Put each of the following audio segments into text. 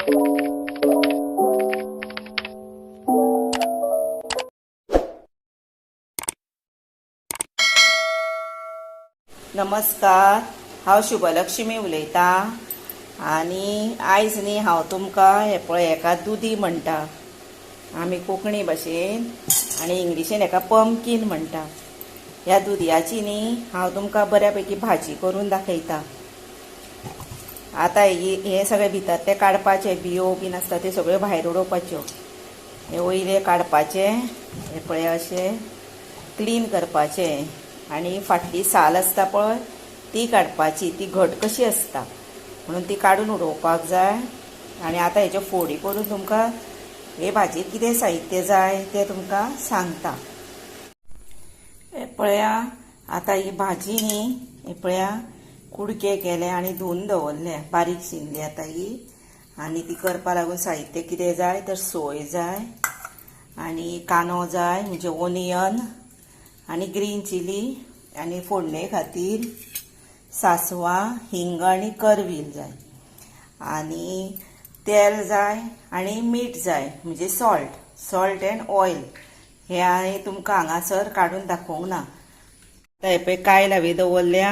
नमस्कार, हांव शुभलक्ष्मी उलयतां आनी आयज न्ही हांव तुमकां हें पळय हेका दुदी म्हणटा आमी कोंकणी भाशेन आनी इंग्लिशीन हेका पंपकीन म्हणटा. ह्या दुदयाची न्ही हांव तुमकां बऱ्या पैकी भाजी करून दाखयता. आतां हे सगळे भितर ते काडपाचे, बियो बीन आसता ते सगळ्यो भायर उडोवपाच्यो. हे वयले काडपाचे, हे पळय अशें क्लीन करपाचे आनी फाटली साल आसता पळय ती काडपाची, ती घट कशी आसता म्हणून ती काडून उडोवपाक जाय. आनी आतां हेच्यो फोडी करून तुमकां हे भाजयेक कितें साहित्य जाय तें तुमकां सांगता. हे पळया आतां ही भाजी न्ही हे पळया कुडके केले आनी धुवन दवरले, बारीक शिनली आतां ही. आनी ती करपा लागून साहित्य कितें जाय तर सोय जाय आनी कांदो जाय म्हणजे ओनियन आनी ग्रीन चिली आनी फोडणे खातीर सांसवां, हिंग आनी करवील जाय आनी तेल जाय आनी मीठ जाय म्हणजे सॉल्ट, सॉल्ट एंड ऑयल. हें हांवें तुमकां हांगासर काडून दाखोवंक ना. आतां हें पळय कायल हांवें दवरल्या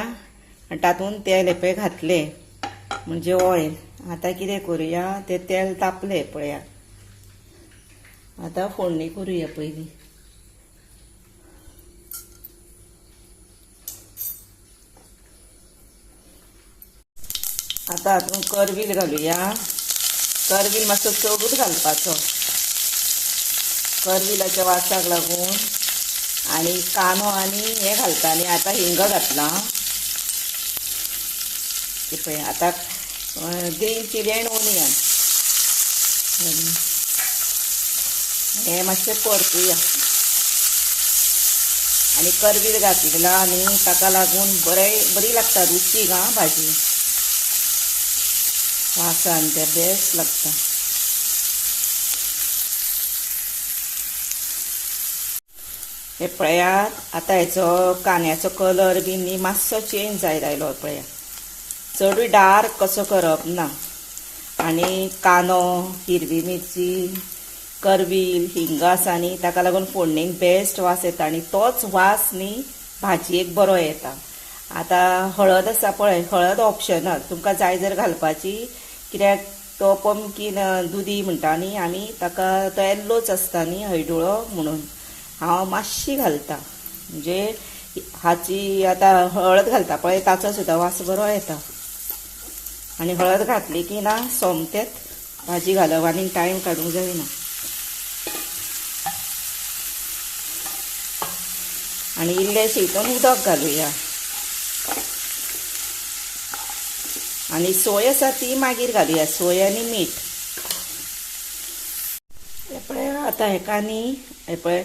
आनी तातूंत तेल हें पळय घातलें म्हणजे ऑयल. आतां कितें करुया, तें तेल तापलें पळया, आतां फोडणी करुया पयलीं. आतां हातूंत करवील घालुया. करवील मातसो चडूच घालपाचो, करविलाच्या वासाक लागून. आनी कांदो आनी हें घालता आनी आतां हिंग घातलां पळय. आतां ग्रीन चिली आनी ओनियन हें मातशें परतुया. आनी करवील घातलेला आनी ताका लागून बरी लागता रुचीक आं भाजी, वासान ते बेस्ट लागता. हे पळयात आतां हेचो कांद्याचो कलर बी न्ही मातसो चेंज जायत आयलो पळया, चडूय डार्क कसो करप ना. आनी कांदो, हिरवी मिरची, करवील, हिंग आसा न्ही ताका लागून फोडणेक बेस्ट वास येता आनी तोच वास न्ही भाजयेक बरो येता. आतां हळद आसा पळय, हळद ऑप्शनल, तुमकां जाय जर घालपाची, कित्याक तो पंपकीन दुदी म्हणटा न्ही आमी ताका, तो येल्लोच आसता न्ही हळडुळो, म्हणून हांव मातशी घालता. म्हणजे हाची आतां हळद घालता पळय ताचो सुद्दां वास बरो येता. आनी हळद घातली की ना सोमतेच भाजी घालप आनी टायम काडूंक जायना. आनी इल्लेशें हितून उदक घालुया आनी सोय आसा ती मागीर घालुया, सोय आनी मीठ. हें पळय आतां हेका न्ही हें पळय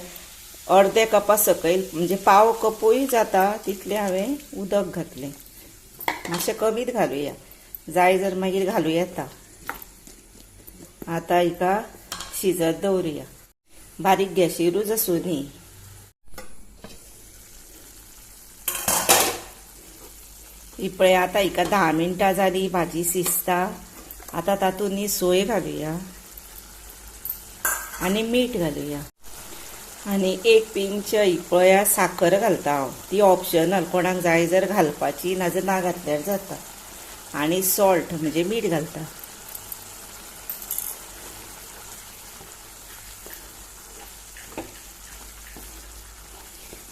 अर्दे कपा सकयल म्हणजे पाव कपूय जाता तितलें हांवें उदक घातलें, मातशें कमीच घालुया, जाय जर मागीर घालूं येता. आतां हिका शिजत दवरुया, बारीक गॅशीरूच आसूं न्ही. ही पळय आतां हिका 10 मिनटां जाली भाजी शिजता. आतां तातूंत न्ही सोय घालुया आनी मीठ घालुया आनी 1 पिंच ही पळया साखर घालता हांव, ती ऑप्शनल, कोणाक जाय जर घालपाची, नाजाल्यार ना घातल्यार जाता. आनी सॉल्ट म्हणजे मीठ घालता.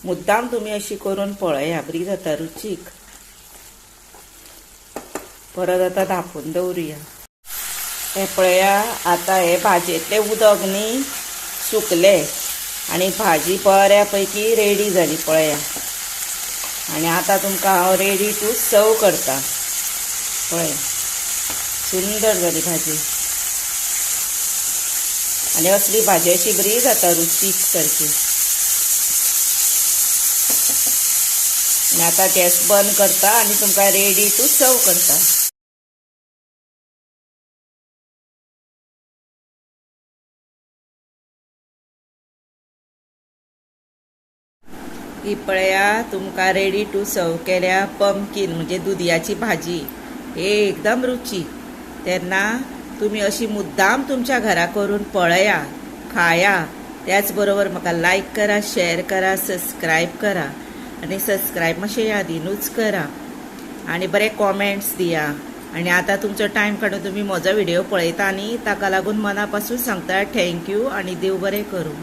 मुद्दाम तुमी अशी करून पळया, बरी जाता रुचीक. परत आतां धांपून दवरुया. हें पळया आतां हे भाजयेंतलें उदक न्ही सुकलें आनी भाजी बऱ्यापैकी रेडी जाली पळया. आनी आतां तुमकां हांव रेडी टू सर्व करता. पळय सुंदर जाली भाजी आनी असली भाजी अशी बरी जाता रुचीक सारकी. आनी आतां गॅस बंद करता आनी तुमकां रेडी टू सर्व करता. ही पळया तुमकां रेडी टू सर्व केल्या पंपकीन म्हणजे दुदयाची भाजी, हे एकदम रुचीक. तेन्ना तुमी अशी मुद्दाम तुमच्या घरा करून पळया, खाया. त्याच बरोबर म्हाका लायक करा, शेअर करा, सबस्क्रायब करा आनी सबस्क्रायब मातशें यादीनूच करा आनी बरे कॉमेंट्स दिया. आनी आतां तुमचो टायम काडून तुमी म्हजो व्हिडियो पळयता न्ही, ताका लागून मना पासून सांगता thank you आनी देव बरें करूं.